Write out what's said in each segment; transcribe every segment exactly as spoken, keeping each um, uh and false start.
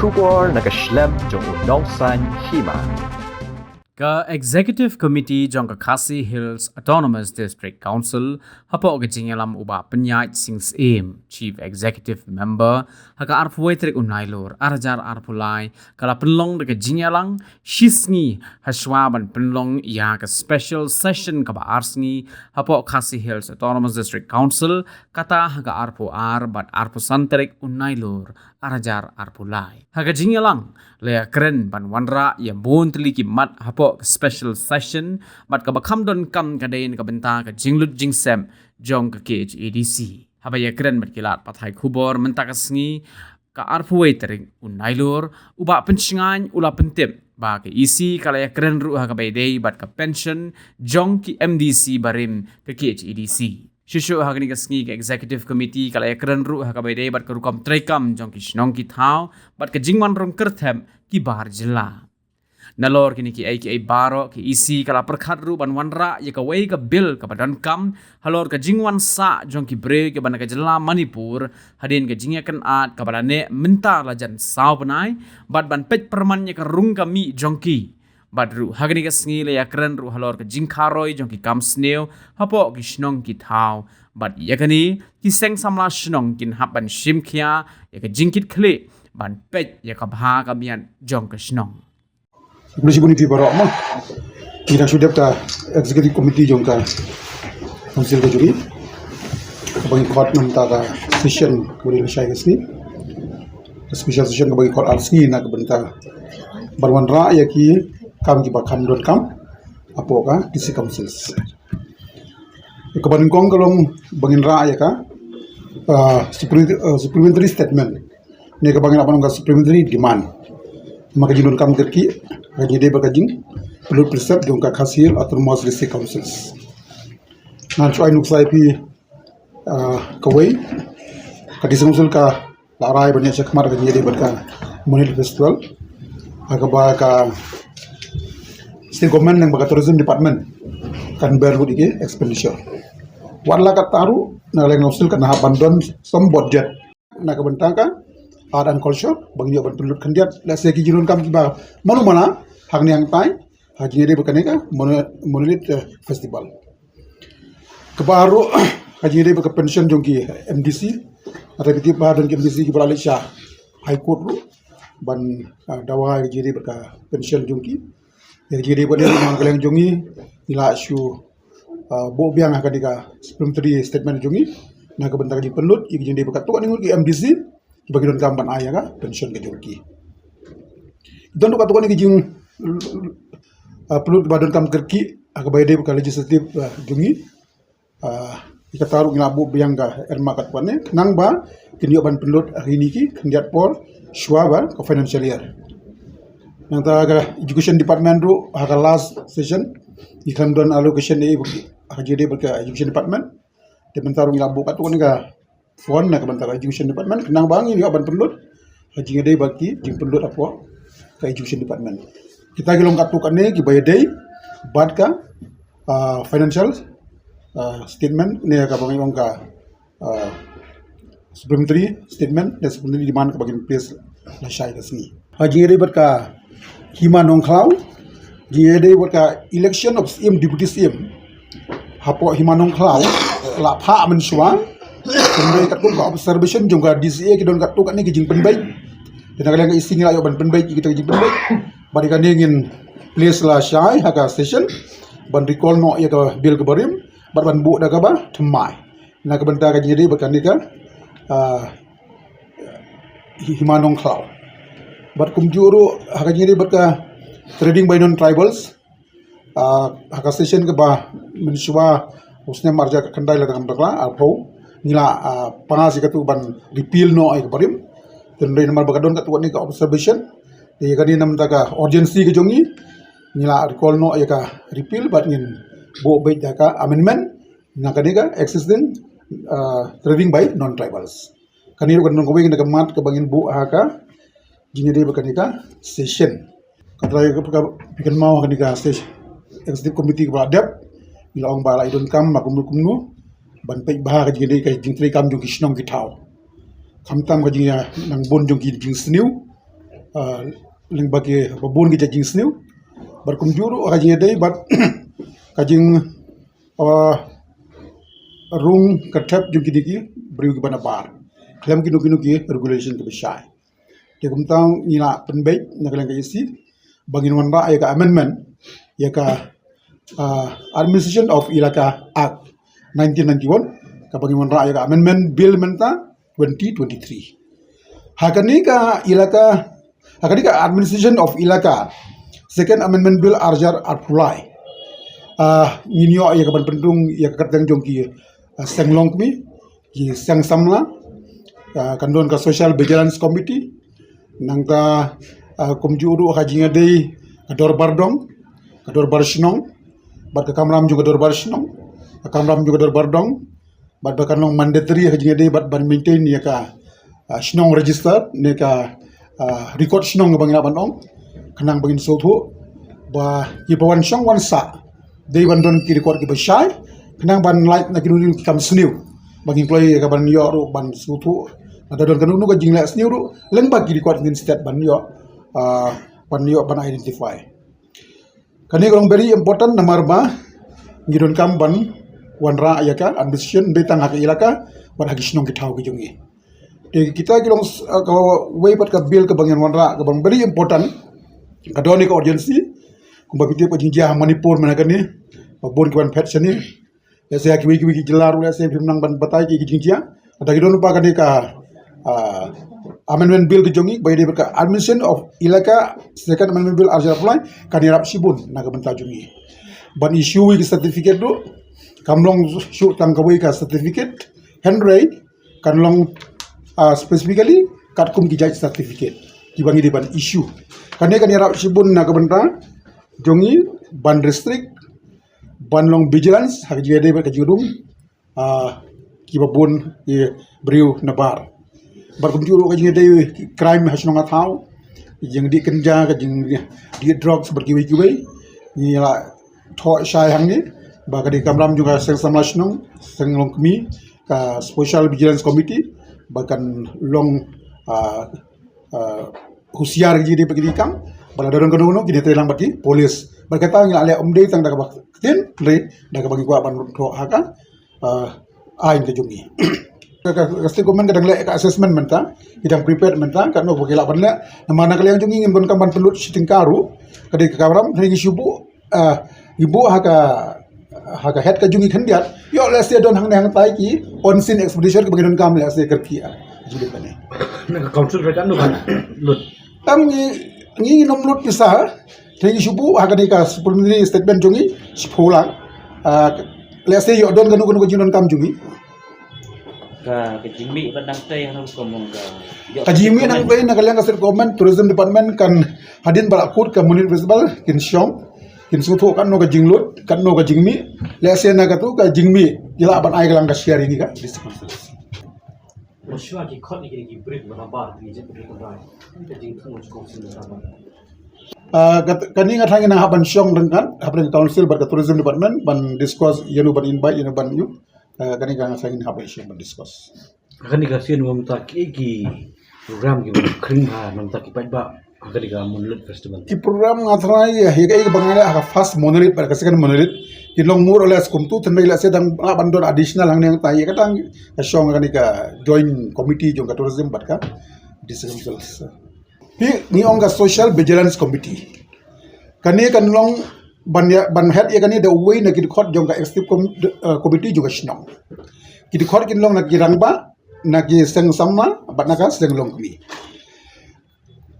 Khubor na ka shlem jong u nongsaiñ hima. Ka Executive Committee jong ka Khasi Hills Autonomous District Council hapoh ka jingïalam u Bah Pynïaid Sing Syiem, Chief Executive Member, ha ka arphew wei tarik u Nailur arhajar arphew lai, ka la pynlong da ka jingïalang shisngi hashwa ban pynlong ïa ka special session kaba ar sngi hapoh Khasi Hills Autonomous District Council, kata ha ka arphew ar bad arphew san tarik u Nailur arhajar arphew lai. Ha ka jingïalang la ïakren ban wanrah ïa bun tylli ki mat hapoh ka special session, bad kaba kham donkam ka dei na ka bynta ka jinglut jingsep jong ka K H A D C. Haba ïakren bad ki lad pathai khubor mynta ka sngi, ka arphew wei tarik u Nailur, u Bah Pynshngaiñ u la pyntip ba ka E C ka la ïakren ruh ha kaba ïadei bad ka pension jong ki M D C barim ka K H A D C. Shuh shuh ha kane ka sngi ka Executive Committee ka la ïakren ruh ha kaba ïadei bad ka rukom treikam jong ki shnong ki thaw bad ka jingwan rung kyrthep ki bar jylla. Nalor kine kiei kiei baroh, ka E C ka la pyrkhat ruh ban wanrah ïa kawei ka bill kaba donkam halor ka jingwan sah jong ki briew kiba na ka jylla Manipur hadien ka jingïakynad kaba la neh mynta la jan saw bnai, bad ban peit pyrman ïa ka rung ka mih jong ki. Bad ruh ha kane ka sngi la ïakren ruh halor ka jingkharoi jong ki kam sniew hapoh ki shnong ki thaw. Bad ïa kane, ki seng samla shnong kin hap ban shim khia ïa ka jingkitkhlieh ban peit ïa ka bha ka miat jong ka shnong. Khublei shibun ïa phi baroh mo. Ngi dang shu dep ka Executive Committee jong ka Council ka jong ngi, kaba ngi khot mynta ka session kaba dei lashai ka sngi. Ka special session kaba ngi khot ar sngi na ka bynta ban wanrah ïa ki kam kiba kham donkam hapoh ka D C Councils. Kaba nyngkong ka long ba ngin rah ïa ka, ah, supple-, ah, supplementary statement. Ne kaba ngi lah ban ong ka supplementary demand. Ma ka jingdonkam kyrkieh, ka jingïadei bad ka jingpynlut pynsep jong ka Khasi Hills Autonomous District Councils. Ngan shu ai nuksa ïa phi, ah, kawei. Ka D C Council ka la rai ban ïaid shakhmat ha ka jingïadei bad ka Monolith Festival, ha kaba ka State Government lyngba ka Tourism Department kan bear lut ïa ki expenditure. Wat la katta ruh, na ka liang Council kan hap ban don some budget na ka bynta ka Art and Culture ba ngin ïoh ban pynlut khyndiat, lehse ki jingdonkam kiba mano mano hangne hangtai ha ka jingïadei bad kane ka Mono-, Monolith, eh, Festival. Kaba ar ruh, ha ka jingïadei bad ka pension jong ki M D C. Nangta phi tip ba don ki M D C kiba la leit sha High Court ruh ban, ah, dawa ha ka jingïadei bad ka pension jong ki. Ha ka jingïadei bad ne, na ka liang jong ngi, ngi la shu, ah, buh biang ha kane ka supplementary statement jong ngi na ka bynta ka jingpynlut ïa ka jingïadei bad katto katne ngut ki M D C kiba ki donkam ban ai ïa ka pension ka jong ki. Don ruh katto katne ki jing, ah, pynlut kiba donkam kyrkieh ha kaba ïadei bad ka legislative, ah, jong ngi. Ah, ïa kata ruh ngi la buh biang ka earmark katto katne khnang ba kin ïoh ban pynlut ha kine ki khyndiat por shuwa ba ka financial year. Nangta ka Education Department ruh ha ka last session ngi khlem don allocation ei ha ka jingïadei bad ka Education Department. Te mynta ruh ngi la buh katto katne ka fund na ka bynta ka Education Department khnang ba ngin ïoh ban pynlut ha ka jingïadei bad ki jingpynlut hapoh ka Education Department. Kita ki long katto katne kiba ïadei bad ka, ah, financial, ah, statement ne kaba ngi ong ka, ah, supplementary statement ne supplementary demand kaba ngin place lashai ka sngi. Ha ka jingïadei bad ka Hima Nongkhlaw, jingïadei bad ka election of C M, Deputy C M hapoh Hima Nongkhlaw la phah mynshuwa. Hynrei katkum ka observation jong ka D C A ki don katto katne ki jingpynbeit. Te na ka liang ka E C ngi la ïoh ban pynbeit ïa kita ki jingpynbeit. Bad ïa kane ngin place lashai ha ka session ban recall noh ïa ka bill kaba rim bad ban buh da kaba thymmai na ka bynta ka jingïadei bad kane ka, ah, Hima Nongkhlaw. Bad kumjuh ruh ha ka jingïadei bad ka trading by non-tribals, ah, ha ka session kaba mynshuwa u snem arhajar khyndai lada ngam bakla arphew, ngi la, ah, pass ïa katu ban repeal noh ïa kaba rim. Te hynrei namar ba ka don katto katne ka observation, te ïa kane namar ka urgency ka jong ngi, ngi la recall noh ïa ka repeal bad ngin buh beit da ka amendment na kane ka existing, ah, trading by non-tribals. Kane ruh ka don kawei na ka mat kaba ngin buh ha ka jingïadei bad kane ka session. Ka trai ka, ka, phi kynmaw ha kane ka session, Executive Committee kaba la dep, ngi la ong ba la ïa donkam ba kumno kumno ban peit bha ka jingïadei ka jingtrei kam jong ki shnong ki thaw. Khamtam ka jingïa nang bun jong ki jingsniew, ah, lyngba ki babun ki jait jingsniew. Bad kumjuh ruh ha ka jingïadei bad ka jing, ah, rung kyrthep jong kine ki briew kiba nabar khlem kino kino ki regulation kiba shai. Te kumta ngi la pynbeit na ka liang ka E C ba ngin wanrah ïa ka amendment ïa ka, ah, Administration of Elaka Act nineteen ninety-one, kaba ngin wanrah ïa ka amendment bill mynta twenty twenty-three. Ha kane ka elaka, ha kane ka Administration of Elaka Second Amendment Bill ar hajar arphew lai, ah, ngin ïoh ïa ka ban pynrung ïa ka kyrteng jong ki, ah, seng longkmie, ki seng samla, ah, kan don ka Social Vigilance Committee, nangta, ah, kumjuh ruh ha ka jingïadei ka dorbar dong, ka dorbar shnong, bad ka kamram jong ka dorbar shnong, ka kamram jong ka dorbar dong, bad ba kan long mandatory ha ka jingïadei bad ban maintain ïa ka, ah, shnong register ne ka, ah, record shnong ba ngi lah ban ong, khnang ba ngin sngewthuh ba kiba wan shong wan sah dei ban don ki record kiba shai, khnang ban lait na kino kino ki kam sniew ba ngin kloi ïa ka ban ïoh ruh ban sngewthuh lada don kano kano ka jingleh sniew ruh lyngba ki record ngin stet ban ïoh, ah, ban ïoh ban identify. Kane ka long very important namar ba ngi donkam ban wanrah ïa ka administration, ym dei tang ha ka elaka bad ha ki shnong ki thaw ki jong ngi. Te kita ki long, ah, kawei pat ka bill kaba ngin wanrah kaba long very important. Ka don ïa ka urgency kumba phi tip ka jingjia ha Manipur mynta kane, ba bun ki wan phet shane. Lehse ha kiwei kiwei ki jylla ruh lehse phim nang ban batai ki, ki jingjia. Kata ki don pa kane ka, ah, amendment bill ki jong ngi ba ïadei bad ka Administration of Elaka Second Amendment Bill ar hajar arphew lai, kan ïarap shibun na ka bynta jong ngi. Ban issue ïa ki certificate ruh kam long shuh tang kawei ka certificate, hynrei kan long, ah, specifically katkum ki jait certificate kiba ngi dei ban issue. Kane kan ïarap shibun na ka bynta jong ngi ban restrict, ban long vigilance ha ka jingïadei bad ka jingrung, ah, kiba bun ki briew nabar. Bad kumjuh ruh ka jingïadei crime ha shnong ha thaw, ka jingdih kynja, ka jingdih drugs bad kiwei kiwei. Ngi la thoh shai hangne ba ka dei kamram jong ka seng samla shnong, seng longkmie, ka Special Vigilance Committee ba kan long, ah, ah, husiar ki dei ba ki dei kam, ba lada don kano kano kin ïatrei lang bad ki police. Bad kata ngi la leh ym dei tang da kaba ktien, hynrei da kaba ngi kwah ban thoh ha ka, ah, aiñ ka jong ngi. Ka, ka, ka state government ka dang leh ka assessment mynta, ki dang prepare mynta katno ba ki lah ban leh. Namar na ka liang jong ngi ngim donkam ban pynlut shi tyngka ruh, ka dei ka kamram, hynrei ngi shu buh, ah, ngi buh ha ka, ha ka head ka jong ngi khyndiat. Ïoh lehse don hangne hangtai ki unseen expenditure kiba ngi donkam lehse kyrkieh. Jingdei kane. Na ka council re katno ban lut? Tam ngi, ngi ngim lut pisa. Te ngi shu buh ha kane ka supplementary statement jong ngi shiphew lak. Ah, lehse ïoh don kano kano ka jingdonkam jong ngi. Ka, ka jingmih ba dang tei ha rukom long ka. Ka jingmih dang tei na ka liang ka state government, tourism department kan hadien ba la kut ka Monolith Festival kin shong, kin sngewthuh katno ka jinglut, katno ka jingmih. Lehse na katu ka jingmih ki lah ban ai ka lang ka share ïa ngi ka district council. Ba shuwa ki khot ïa ki, ki brick ba nabar ki jait ka brick ka bai. Ka jingthung jong ka council ba nabar. Ah, kat-, kane nga tharai ngi nang hap ban shong ryngkat hapdeng ka council bad ka tourism department ban discuss ïano ban invite, ïano ban ïoh. Ah, kane ka nga tharai ngi nang hap ban shong ban discuss. Kane ka sien mynta ki, ki program kiba khring bha namar ki paidbah ha kane ka Monolith Festival. Ki program nga tharai ïa kaei kaba ngi leh ha ka first Monolith bad ka second Monolith kin long more or less kumtu, hynrei lehse dang lah ban don additional hangne hangtai, ïa kata ka shong kane ka joint committee jong ka tourism bad ka district council. Phi, ngi ong ka Social Vigilance Committee. Kane kan long ban ïa, ban head ïa kane da uwei na ki dkhot jong ka executive com-, eh, committee jong ka shnong. Ki dkhot kin long na ki rangbah, na ki seng samla bad na ka seng longkmie.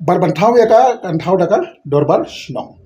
Bad ban thaw ïa ka, kan thaw da ka dorbar shnong.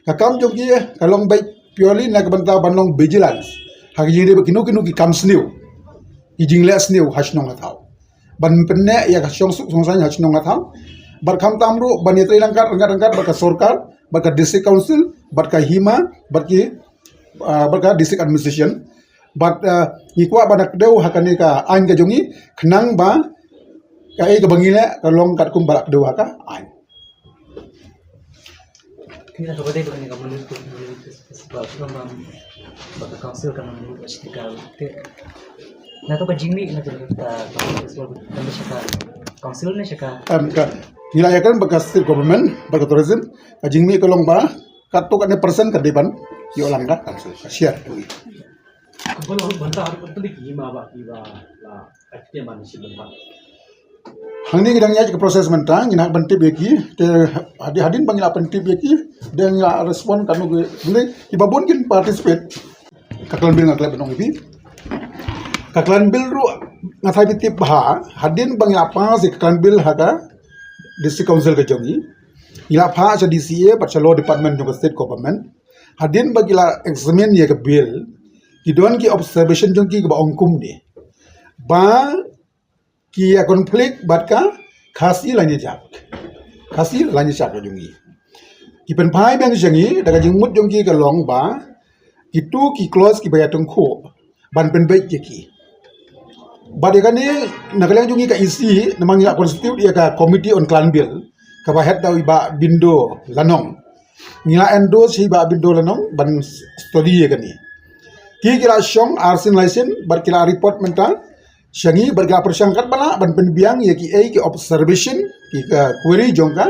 Ka kam jong ki ka long beit purely na ka bynta ban long vigilance ha ka jingdei bad kino kino ki kam sniew, ki jingleh sniew ha shnong ha thaw, ban pynneh ïa ka shongsuk shongsaiñ ha shnong ha thaw. Bad khamtam ruh ban ïatrei ryngkat ryngkat ryngkat bad ka sorkar, bad ka district council, bad ka hima, bad ki, ah, bad ka district administration. Bad, ah, ngi kwah ban da kdew ha kane ka aiñ ka jong ngi khnang ba kaei kaba ngi leh ka long katkum ba la kdew ha ka aiñ. Kine ka ba dei ba kane ka Monolith Festival, ka ba ka council ka Monolith Festival te. Na to ka jingmih na to ka council, ka council ne sha ka. Em, ka ngi la ïakren bad ka state government bad ka tourism, ka jingmih ka long ba katto katne percent ka dei ban ïoh lang ka council, ka share. Hangne ngi dang ïaid ka process mynta, ngi hap ban tip ïa ki, te hadien, hadien ba ngi la pyntip ïa ki, dang ïa respond katno ki, ngi kiba bun kin participate. Ka clan bill nga klet ban ong ïa phi. Ka clan bill ruh nga tharai phi tip bha, hadien ba ngi la pass ïa ka clan bill ha ka District Council ka jong ngi, ngi la phah sha D C A bad sha Law Department jong ka State Government. Hadien ba ki la examine ïa ka bill, ki don ki observation jong ki kiba ong kumne, ba ki ïa conflict bad ka Khasi Lainyiachak. Khasi Lainyiachak ka jong ngi. Ki pynphai biang sha ngi da ka jingmut jong ki ka long ba kitu ki clause kiba ïatyngkhuh ban pynbeit ïa ki. Bad ïa kane, na ka liang jong ngi ka E C, namar ngi la constitute ïa ka Committee on Clan Bill, kaba head da i Bah Bindo Lanong. Ngi la endorse i Bah Bindo Lanong ban study ïa kane. Ki, ki la shong arsien laisien bad ki la report mynta sha ngi bad ki la pyrshang katba lah ban pynbiang ïa kiei ki observation ki, ka query jong ka,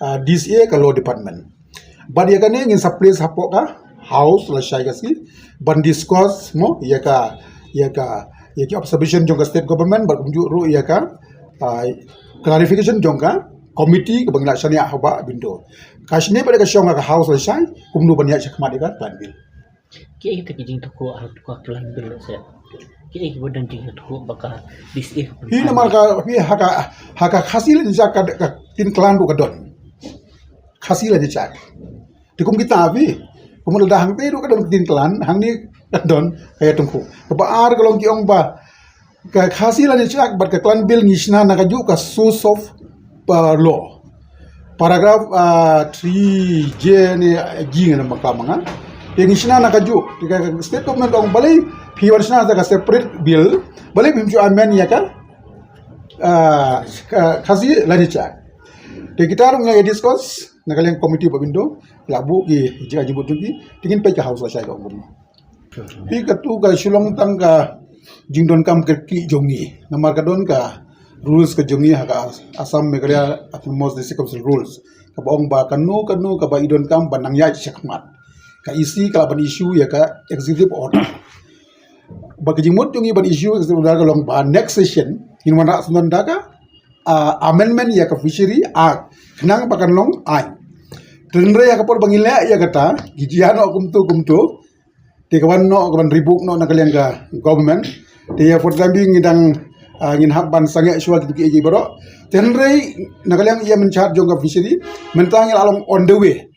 ah, D C A, ka Law Department. Bad ïa kane ngin sa place hapoh ka House lashai Khasi ban discuss mo ïa ka, ïa ka, ïa ki observation jong ka State Government bad kumjuh ruh ïa ka, ah, clarification jong ka committee kaba ngi la shaniah ha u Bah Bindo. Ka shane pat ka shong ha ka House lashai, kumno ban ïaid shakhmat ïa ka clan bill. Kiei kita ki jingtyngkhuh ha ka clan bill se? Kiei kiba don jingtyngkhuh ba ka D C A ka pynpaw? Hi namar ka, hi ha ka, ha ka Khasi Lainyiachak ka, ka ktien clan ruh ka don. Khasi Lainyiachak. Te kum kita phi, kum lada hangtei ruh ka don ktien clan, hangne ka don ka ïatyngkhuh. Kaba ar ka long ki ong ba ka Khasi Lainyiachak bad ka clan bill ngi shna na kajuh ka source of, uh, law. Paragraph, uh, three J ne, uh, G ne, ngan ym bakla ma nga. Te ngi shna na kajuh, te ka state government ka ong balei phi wan shna sa ka separate bill, balei phim shu amend ïa ka, uh, ka Khasi Lainyiachak. Te kita ruh ngi ïa discuss na ka liang committee Bah Bindo, la buh ki jingmut jong ki, te ngin peit ka House lashai ka ong kumno. Phi, katu ka shu long tang ka jingdonkam kyrkieh jong ngi. Namar ka don ka rules ka jong ngi ha ka Assam Meghalaya Autonomous District Council rules, kaba ong ba kano kano kaba i donkam ban nang ïaid shakhmat, ka E C ka lah ban issue ïa ka executive order. Bad ka jingmut jong ngi ban issue executive order ka long ba next session ngin wanrah sngewdon da ka, ah, amendment ïa ka Fishery Act, khnang ba kan long aiñ. Te hynrei ha ka por ba ngi leh ïa kata, ki jia noh kumto kumto, te ka wan noh, ka wan rebook noh na ka liang ka government. Te ïa for the time being ngi dang, ah, ngin hap ban sangeh shuwa kitu kiei kiei baroh. Te hynrei na ka liang ïa mynchad jong ka Fishery, mynta ngi la long on the way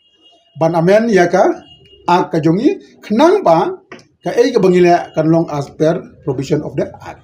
ban amend ïa ka Act ka jong ngi, khnang ba kaei kaba ngi leh kan long as per provision of the Act.